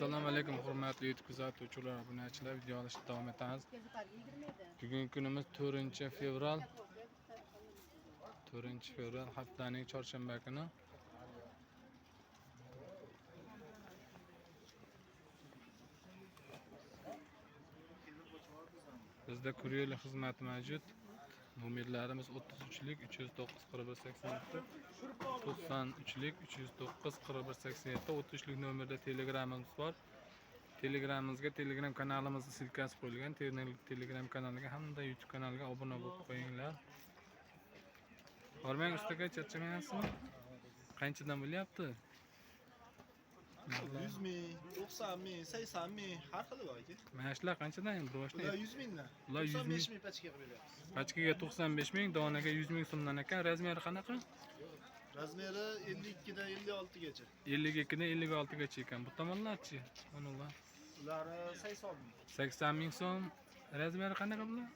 Assalomu alaykum hurmatli YouTube kuzatuvchilar, obunachilar, video olishda davom etamiz. Bugungi kunimiz 4 fevral. 4 fevral haftaning chorshanba kuni. Bizda kuryerlik xizmati mavjud. Nomerlarimiz 33lik 309 41 87, 93lik 309 41 87, 33lik nomerda Telegramimiz bor. Telegramimizga Telegram kanalimizning silkasi qo'yilgan. Telegram kanaliga hamda YouTube kanaliga obuna bo'lib qo'yinglar. Hormang ustaga, charchamayapsizmi? Qanchadan bo'lyapti? 100 ming, 90 ming, 80 ming har xili bor aka. Mana shular qanchadan endi bir boshdan? Ular 100 mingdan. Ular 100 ming. 95 ming pachka qilib beryapmiz. Pachkaga 95 ming, donaga 100 ming so'mdan ekan. Razmeri qanaqa? Razmeri 52 dan 56 gacha. 52 dan 56 gacha ekan. Bu tomonlarchi? Mana ular. Ulari 80 ming. 80 ming so'm. Razmeri qanaqa bular?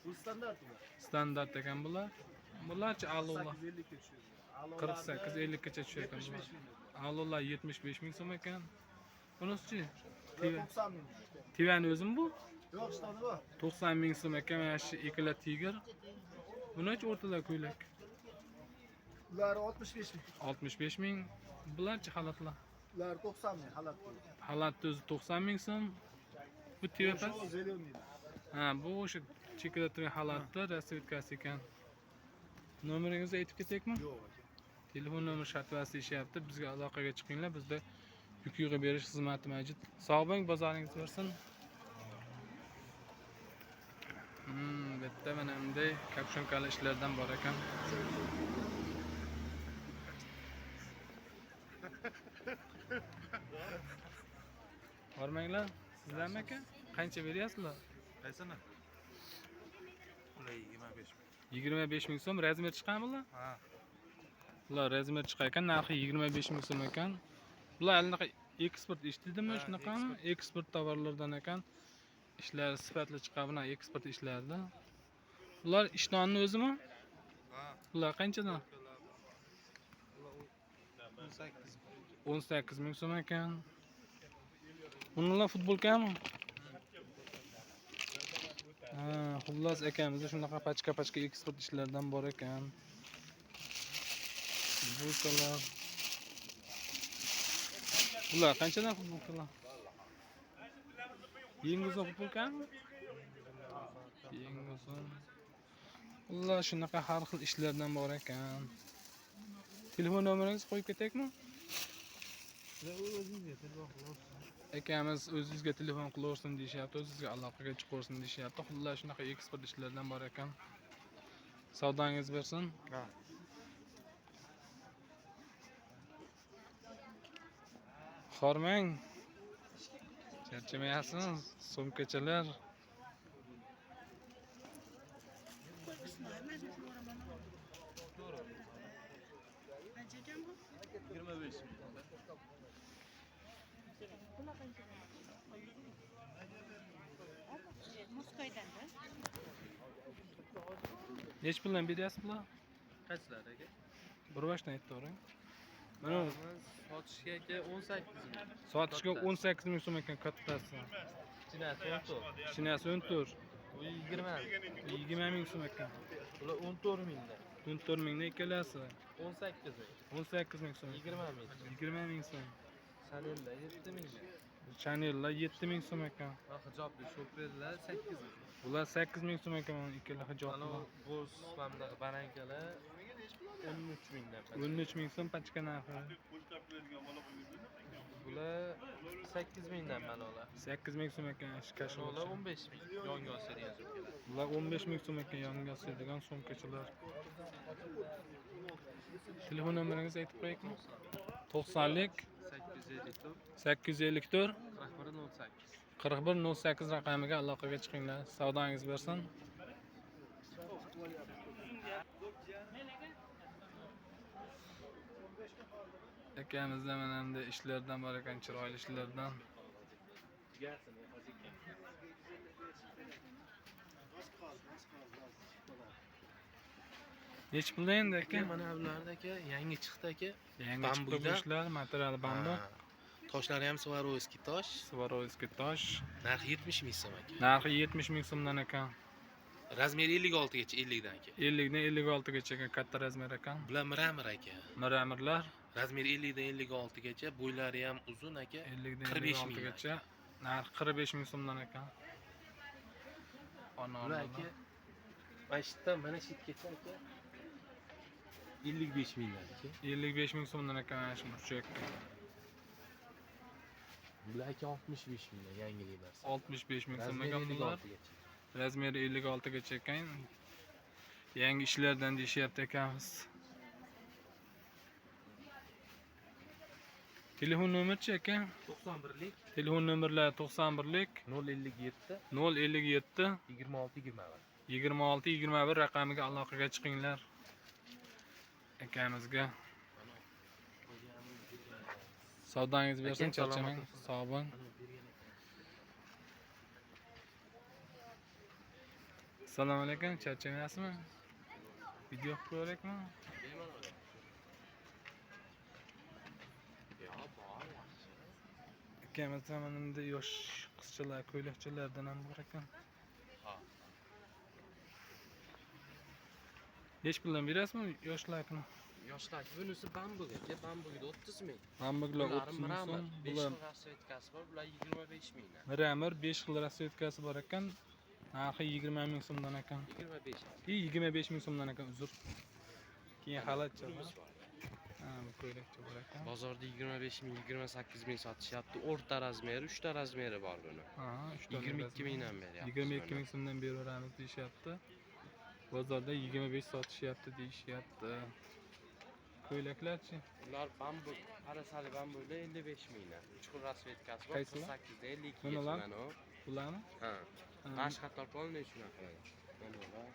Bu standart ular. Standart ekan bular. Bularchi allolar. 48 50 ga tushadi. 48 50 gacha tushar ekan bular. 75 ming. Allolar 75 ming so'm ekan. Bunisichi? Ular 90 ming. Tivani o'zimi bu? Yo'q, ishtoni bor. 90 ming so'm ekan mana shu ikkala tiger. Bunichi o'rtalar ko'ylak. Ulari 65 ming. 65 ming. Bularchi xalatlar? Ular 90 ming xalat. Xalatni o'zi 90 ming so'm. Bu tiva past. Shu zelyonniy. Ha, bu o'sha chekida turgan xalatni rasvetkasi ekan. Nomeringizni aytib ketakmi? Yo'q aka. Telefon nomeri shartvasi deyishyapti. Bizga aloqaga chiqinglar. Bizda yuk yig'ib berish xizmati mavjud. Sog' bo'ling, bozoringiz bersin. Bu yerda mana bunday kapshonkali ishlardan bor ekan. Bormanglar, sizlarmi aka? Qancha beryapsizlar? Qaysini? Ular 25 ming. 25 ming so'm. Razmer chiqqan bular? Ha. Bular razmer chiqar ekan, narxi 25 ming so'm ekan. Bular anaqa eksport ish dedimi, Ha, shunaqami? Eksport tovarlardan ekan. Ishlari sifatli chiqadi, bular eksport ishlarida. Bular ishtonni o'zimi? Ha. Bular qanchadan? Ular 18 ming. 18 ming so'm ekan. Bunlar futbolkami? Ha, xullas akamizda shunaqa pachka-pachka eksport ishlardan bor ekan. Futbolkalar. Bular qanchadan futbolkalar? Yangi uzun futbolkami? Yangi uzun. Xullas shunaqa har xil ishlardan bor ekan. Telefon nomeringizni qo'yib ketaylikmi? O'zingizga telefon qilaversin. Akamiz o'zingizga telefon qilaversin deyishyapti, o'zingizga aloqaga chiqaversin deyishyapti. Xullas shunaqa eksport ishlardan bor ekan. Savdongiz bersin. Ha. Hormang. Charchamayapsizmi? Sumkachalar. Qancha ekan bu? 25 ming. Bular qancha? Moskvadan-da. Nechi puldan beryapsiz bular? Qaysilar aka? Bir boshdan aytavering. Mana Sotishga aka 18 ming. sotishga 18 ming so'm ekan kattasi. Kichinasi 14. Kichinasi 14. U 20 ming. 20 ming so'm ekan. Ular 14 mingdan. 14 mingdan ikkalasi. 18 ming. 18 ming so'm. 20 ming. 20 ming so'm. Chanellar 7 mingdan. Chanellar 7 ming so'm ekan. Va hijobli shoferlar 8 ming. Bular 8 ming so'm ekan mana ikkala hijobli. Ana bo'z mana bunaqa barankalar 13 mingdan. 13 ming so'm pachka narxi. Bular 8 mingdan mana ular. 8 ming so'm ekan shu Mana ular kashmir. 15 ming. Yonga osadigan sumkalar. Bular 15 ming so'm ekan yonga osadigan sumkachalar. Telefon nomeringizni aytib qo'yaylikmi? 90lik 854 854 41 08. 41 08 raqamiga aloqaga chiqinglar. Savdongiz bersin. Akamizda mana bunday ishlardan bor ekan, chiroyli ishlardan. Nechi puldan endi aka? Mana bularda aka yangi chiqdi aka. Yangi chiqdi bu Bambukda. ishlar, materiali bambuk. Ha. Toshlari ham Swarovski tosh. Swarovski tosh. Narxi 70 ming so'm aka. Narxi 70 ming so'mdan ekan. Razmeri 56 gacha, 50 dan aka. 50 dan 56 gacha ekan, katta razmer ekan. Bular mramor aka. Mramorlar Razmeri 50 dan 56 gacha, bo'ylari ham uzun aka. 50 dan 45 56 ming gacha. Narxi 45 ming so'mdan ekan. Bular aka mana shu yerdan mana shu yergacha aka 55 mingdan aka. 55 ming so'mdan ekan mana shu burchak. Bular aka 65 mingdan yangilik narsa. 65 ming so'm Razmeri ekan bular. 56 gacha. Razmeri 56 gacha ekan. Yangi ishlardan deyishyapti akamiz. Telefon nomerchi aka? 91lik Telefon nomerlari 91lik 057 057 26 21. 26 21 raqamiga aloqaga chiqinglar akamizga. Savdongiz bersin, Aka, salomat charchamang. bo'lsin. Sog' bo'ling. Assalomu alaykum, charchamayapsizmi? Video qilib qo'yarlikmi? Akamiz zamonida yosh qizchalar, ko'ylakchalardan ham bor ekan. Nechi puldan berasizmi yoshlarni? Yoshlar bunisi bambuk aka, bambukda 30 ming. Bambuklar Bulari 30 ming mramor, so'm. 5 Bular xil rasvetkasi bor, bular 25 mingdan. mramor 5 xil rasvetkasi bor ekan. Narxi 20 ming so'mdan ekan. 25. 25 ming so'mdan ekan, uzr. Keyin xalatcha bor. Bunimiz bor. Ha, bu ko'ylakcha bor ekan. Bozorda 25 ming, 28 ming sotishyapti. O'rta razmeri, 3 ta razmeri bor buni. Aha, 3 ta 22 mingdan beryapmiz. 22 ming so'mdan beraveramiz deyishyapti. Bozorda 25 sotishyapti deyishyapti. Ko'ylaklarchi? Ular bambuk, parasali bambuklar 55 mingdan. 3 xil rasvetkasi bor, Qaysilar? 48 dan 52 Bunalar? gacha mana u. Bularmi? Ha. Ha. Mana qator polni shunaqa. Mana ular.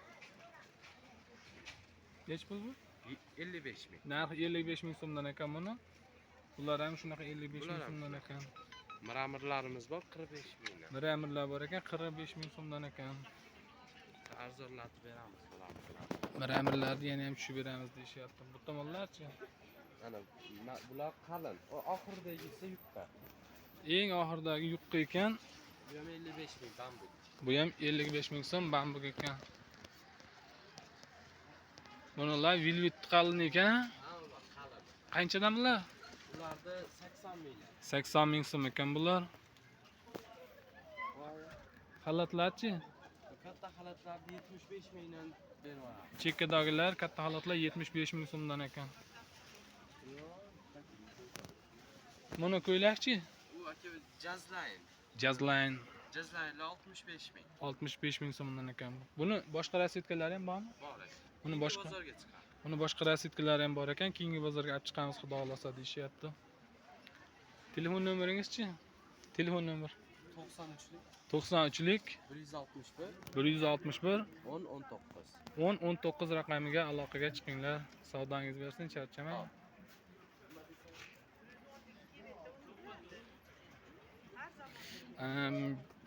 Nechi pul bu? 55 ming. Narxi 55 ming so'mdan ekan buni. Bular ham shunaqa 55 ming Bular ham so'mdan shunaqa. ekan. Mramorlarimiz bor 45 mingdan. Mramorlar bor ekan 45 ming so'mdan ekan. Arzonlatib beramiz bularni. Mramorlarni yana ham tushib beramiz deyishyapti. Bu tomonlarchi? Mana bular qalin. O oxiridagisi yupqa. Eng oxiridagi yupqa ekan. Bu ham 55 ming bambuk. Bu ham 55 ming so'm bambuk ekan. Bunalar velvet qalin ekan. Ha, ular qalin. Qanchadan bular? Bularda 80 mingdan. 80 ming so'm ekan bular. Xalatlarchi? Katta xalatlarni 75 mingdan berib. Chekkadagilar katta xalatlar 75 ming so'mdan ekan. Buni ko'ylakchi? U aka Jazline. Jazline Jazlinelar 65 ming. 65 ming so'mdan ekan. Buni boshqa rasvetkalari ham bormi? Bor aka. Buni boshqa bozorga chiqadi. Buni boshqa rasvetkalari ham bor ekan. Keyingi bozorga olib chiqamiz, xudo xolasa deyishyapti. Telefon nomeringizchi? Telefon nomer 93lik 93lik 161 161 10 19. 10 19 raqamiga aloqaga chiqinglar. Savdongiz bersin, charchamang.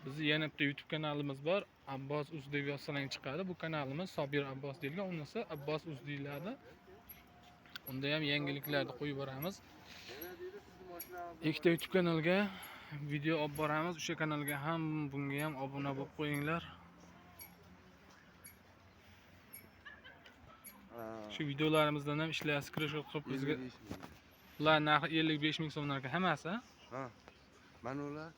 Bizni yana bitta YouTube kanalimiz bor. Abbos Uz deb yozsang chiqadi. Bu kanalimiz Sobir Abbos deyilgan, unisi Abbos Uz deyiladi. Unda ham yangiliklarni qo'yib boramiz. Ikkita YouTube kanalga video olib boramiz. O'sha kanalga ham, bunga ham obuna bo'lib qo'yinglar. Shu videolarimizdan ham ishlaysiz, screenshot qilib bizga. Bular narxi 55 ming so'mdan ekan hammasi. Ha. Mana ular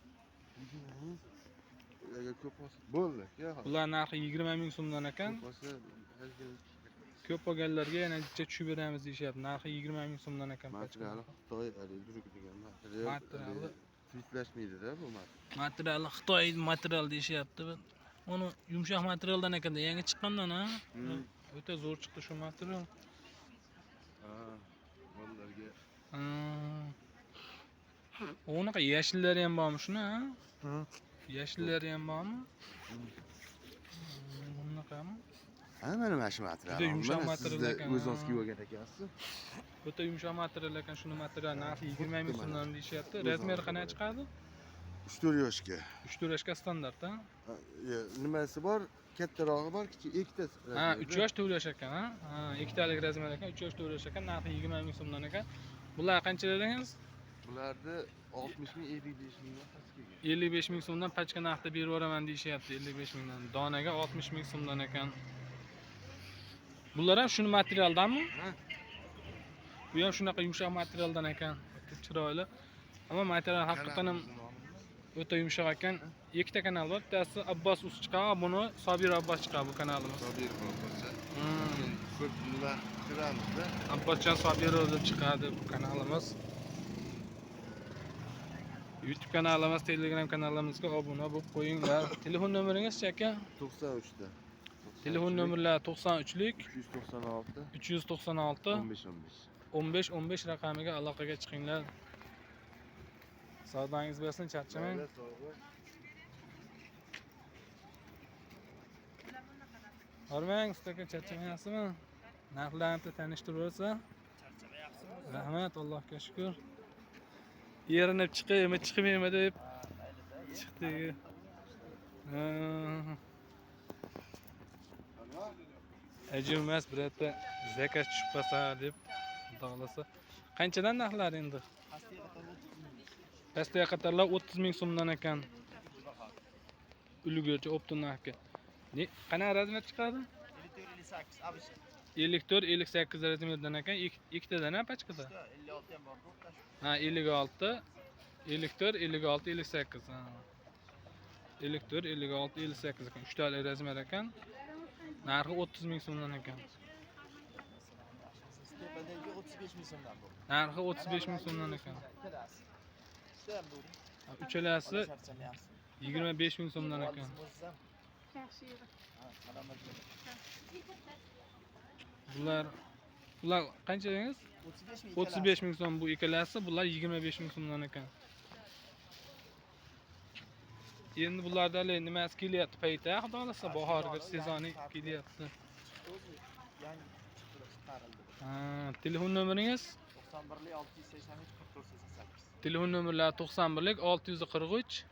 ularga ko'p olsa bo'ldi. Bular narxi 20 ming so'mdan ekan. Ko'p olsa Ko'p olganlarga yana jicha tushib beramiz deyishyapti. Narxi 20 ming so'mdan ekan. Materiali Xitoy haligi degan material. Materiali Tvitlashmaydi-da bu material. Materiali Xitoy material deyishyapti. Uni yumshoq materialdan ekanda, yangi chiqqandan ha. O'ta zo'r chiqdi shu material. Ha, bolalarga. Unaqa yashillari ham bormi shuni ha? Ha. Yashillari ham bormi? Bunaqami? Ha, mana shu material. Juda yumshoq material ekan. O'zingiz kiyib olgan ekansiz. O'ta yumshoq material ekan, shuni material narxi 20 ming so'mdan deyishyapti. Razmeri qanaqa chiqadi? 3-4 yoshga. 3-4 yoshga standart, ha? Nimasi bor? Kattarog'i bor, kichik ikkitasi. Ha, 3 yosh 4 yosh ekan, ha? Ha, ikkitalik razmer ekan, 3 yosh 4 yosh ekan, narxi 20 ming so'mdan ekan. Bular qancha dedingiz? Bularni 60 ming, 55 mingdan pastga. 55 ming so'mdan pachka narxda berib yuboraman deyishyapti. 55 mingdan. Donaga 60 ming so'mdan ekan. Bular ham shuni materialdanmi? Ha. Bu ham shunaqa yumshoq materialdan ekan. O'ta chiroyli. Ammo material haqiqatan ham o'ta yumshoq ekan. Ikkita kanal bor. Bittasi Abbos Uz chiqadi, buni Sobir Abbos chiqadi bu kanalimiz. Sobirov bo'lsa. Ko'p nima ko'ramizda. Abbosjon Sobirov deb chiqadi bu kanalimiz. YouTube kanalimiz, Telegram kanalimizga obuna bo'lib qo'yinglar. Telefon nomeringiz-chi aka? 93 da. Telefon nomerlari 93lik 396 396 15 15. 15 15 raqamiga aloqaga chiqinglar. Savdongiz bo'lsin, charchamang. Mayli, sog' bo'l. Hormang, usta aka, charchamayapsizmi? Narxlarni bitta tanishtirib o'tsa. Rahmat, Allohga shukr. Erinib chiqaymi, chiqmaymi deb chiqdik. Ha. Ajib emas, birorta zakaz tushib qolsa deb, Xudo xohlasa. Qanchadan narxlar endi? Pastga qatorlar 30 ming so'mdan ekan. Ulugurcha optim narxga. Ne, qanaqa razmer chiqadi? 54 58 обычно. 54 58 razmerdan ekan, ikkitadan ha pachkada. 56 ham bor, to'xtash. Ha, 56 54 56 58. Ha. 54 56 58 ekan. Uchtalik razmer ekan. Narxi 30 ming so'mdan ekan. Tepadagi 35 ming so'mdan bu. Narxi 35 ming so'mdan ekan. Ikkalasi. Uchta ham bu. Ha, uchalasi Charchamayapsiz. 25 ming so'mdan ekan. Yaxshi yigit. Ha, salomat bo'ling. Bular qancha dedingiz? 35 ming. 35 ming so'm bu ikkalasi, bular 25 ming so'mdan ekan. Endi bularda hali nimasi kelyapti payti, xudo xohlasa bahorgi sezoni kelyapti. O'zi yangi chiqdi, chiqarildi. Ha, telefon nomeringiz? 91 683 44 88. Telefon nomerlari 91 643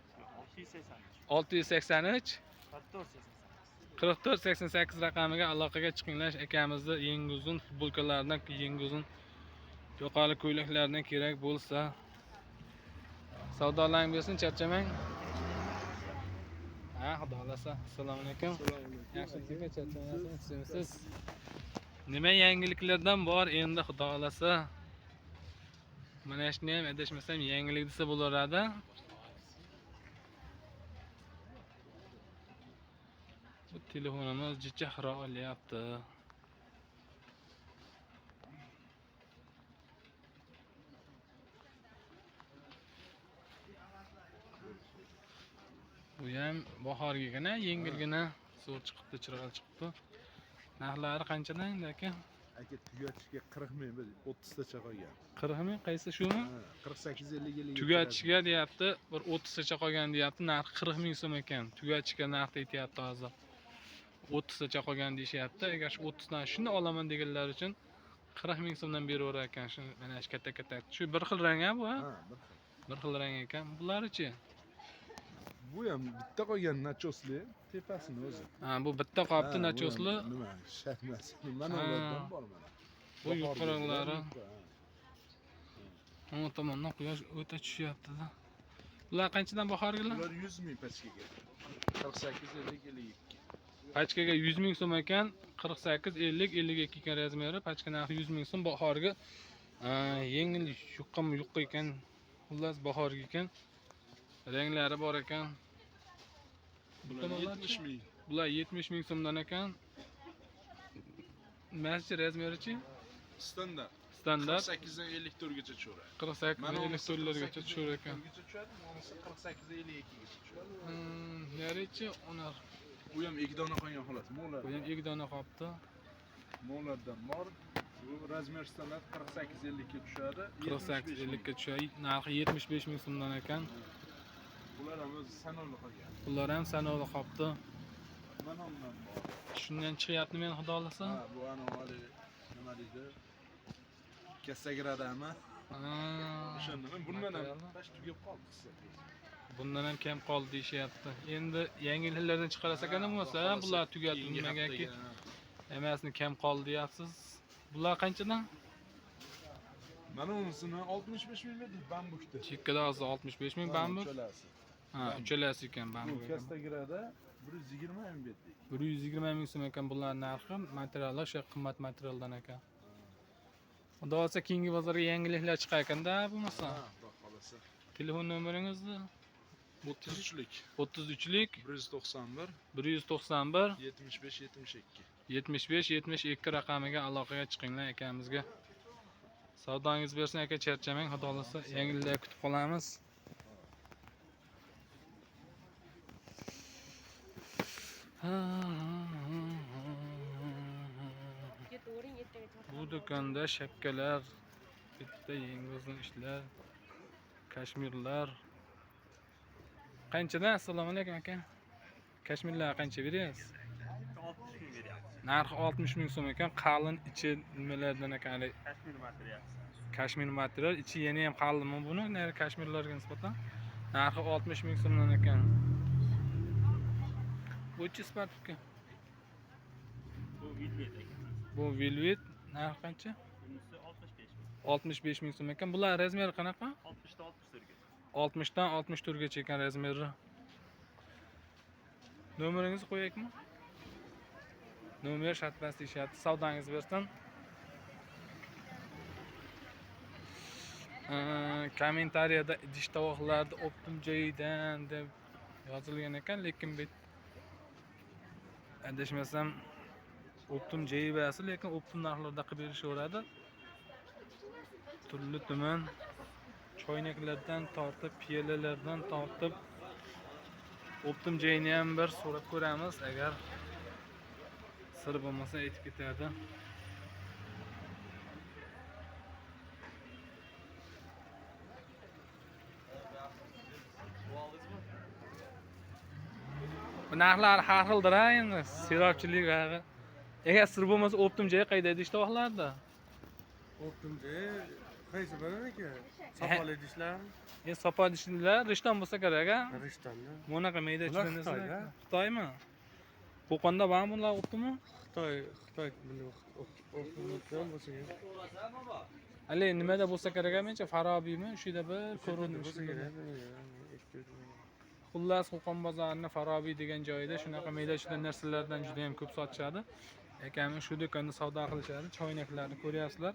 683 683 44 88. 44 88 raqamiga aloqaga chiqinglar. Akamizni yengi uzun futbolkalaridan, yengi uzun yoqali ko'ylaklardan kerak bo'lsa. Savdolaring bersin, charchamang. Ha, xudo xohlasa. Assalomu alaykum. Yaxshimisiz, charchamayapsizmi? Nima yangiliklardan bor endi, xudo xohlasa. Mana shuni ham adashmasam yangilik desa bo'laveradi. Bu telefonimiz jicha xira olyapti. Bu ham bahorgigina, yengilgina zo'r chiqibdi, chiroyli chiqibdi. Narxlari qanchadan endi aka? Aka, tugatishga 40 ming, bir 30 tacha qolgan. 40 ming qaysi shumi? Ha, 48 50 50. Tugatishga deyapti, bir 30 tacha qolgan deyapti, narxi 40 ming so'm ekan. Tugatishga narxda aytyapti hozir. 30 tacha qolgan deyishyapti. Agar shu 30 dan shuni olaman deganlar uchun 40 ming so'mdan beraverar ekan. Shu mana shu katta katta. Shu bir xil rang bu, ha? Ha, bir xil. Bir xil rang ekan. Bularichi? Bu ham bitta qolgan nachosli, tepasini o'zi. Ha, bu bitta qolibdi Ha, bu ham nachosli. Nima, shartmas. Mana Ha. ulardan bor mana. Bu yuqorilari. Ha. O'ng tomondan quyosh o'ta tushyapti-da. Bular qanchadan bahorgilar? Bular 100 ming pachkaga. 48 50 52. Pachkaga 100 ming so'm ekan, 48 50 52 ekan razmeri. Pachka narxi 100 ming so'm bahorgi. Yengil yuqqami yuqqa ekan. Xullas bahorgi ekan. Ranglari bor ekan. Bular Tomonlar-chi? 70 ming. Bular 70 ming so'mdan ekan. Nimasi razmerichi? Standart. Standart 48 dan 54 gacha tushadi. 48 Mana unisi 54 largacha 48 tushar ekan. 54 gacha tushadi, bunisi 48 dan 52 gacha tushadi. Narichi unar. U ham ikki dona qolgan xolos. Mo'lar. Bu ham ikki dona qolibdi. Mo'lardan bor. Bu razmer standart 48 52 tushadi. 48 75 ming. 50 ga tushadi. Narxi 75 ming so'mdan ekan. Bular ham o'zi sanovli qolgan. Bular ham sanovli qolibdi. Mana undan bor. Shundan chiqyapti men xudo xohlasa. Ha, bu anavi hali nima deydi? Kassagradami? Ha, O'shanda bundan ham materialni. tash tugab qoldi qissa. Bundan ham kam qoldi deyishyapti. Endi yangi yillardan chiqarasa ekan bo'lmasa, bular tugatdi Keyingi nimagaki haftaga, emasini kam qoldi deyapsiz. Bular qanchadan? Mana unisini 65 ming berdik bambukni. Chekkada hozir 65 ming Mana bambuk. uchalasi. Ha, uchalasi ekan Bu bambuk. kastagirada 120 ming berdik. 120 ming so'm ekan bular narxi. Materiallar o'sha qimmat materialdan ekan. Xudo xohlasa keyingi bozorga yangiliklar chiqar ekanda bo'lmasa. Ha, xudo xolasa. Telefon nomeringizni 33lik 33lik 191 191 75 72. 75 72 raqamiga aloqaga chiqinglar akamizga. Savdongiz bersin aka, charchamang, xudo xohlasa yangiliklar kutib qolamiz. Bu do'konda shapkalar, bitta yangi uzun ishlar, kashmirlar. Qanchadan? Assalomu alaykum aka. Kashmirlar qancha beryapsiz? 60 ming beryapmiz. Narxi 60 ming so'm ekan, qalin ichi nimalardan ekan? Haligi Kashmir material. Kashmir material, ichi yana ham qalinmi buni? Nari kashmirlarga nisbatan narxi 60 ming so'mdan ekan. Bu-chi smartga. Bu velvet ekan. Bu velvet narxi qancha? Bunisi 65 ming. 65 ming so'm ekan. Bular razmeri qanaqa? 60 dan 64 gacha. 60 dan 64 gacha ekan razmeri. Nomeringizni qo'yaylikmi? Nomer shartmas deyishyapti. Savdangiz bersin. Kommentariyada idish tovoqlarni optim joyidan deb yozilgan ekan, lekin bu adashmasam optim joyi emas, lekin optim narxlarda qilib berishaveradi. Turli tuman choynaklardan tortib, piyolalardan tortib optim joyini ham bir so'rab ko'ramiz, agar sir bo'lmasa aytib ketadi. Bu narxlar har xildir ha endi, serobchilik bog'i. Agar sir bo'lmasa optim joyi qayda idish tovoqlarda? Optim joyi qaysi bilan aka? Sopol idishlar, Sopol idishlar rishton bo'lsa kerak a? Rishtonda. Bunaqa mayda Bular chuchma narsalar. Xitoyda. Xitoymi? Qo'qonda bormi bular optimi? Xitoy buni optim bo'lsa kerak. Hali nimada bo'lsa kerak a mencha Farobiymi? O'sha yerda bir ko'rdim. Bo'lsa kerak. Eshitdim. Xullas Qo'qon bozorini Farobiy degan joyida shunaqa mayda-chuyda narsalardan juda ham ko'p sotishadi. Akam shu do'konda savdo qilishadi. Choynaklarni ko'ryapsizlar.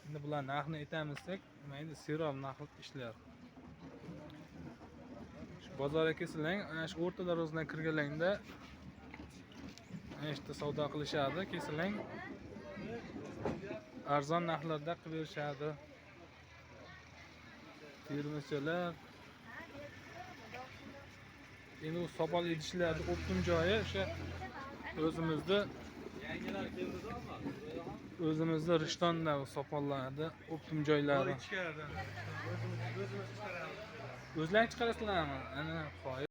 Endi bular narxini aytamiz desak, nima endi serob narxli ishlar. Shu bozorga kelsalang, ana shu o'rta darvozadan kirganlaringda ana shu yerda savdo qilishadi. Kelsalang arzon narxlarda qilib berishadi. Termoschalar. Endi u sopol idishlarni optim joyi o'sha o'zimizda Rishtonda u sopollarni optim joylari. Ichkaridan. O'zimiz chiqaramiz. O'zlaring chiqarasizlarmi? Ana, qoyil.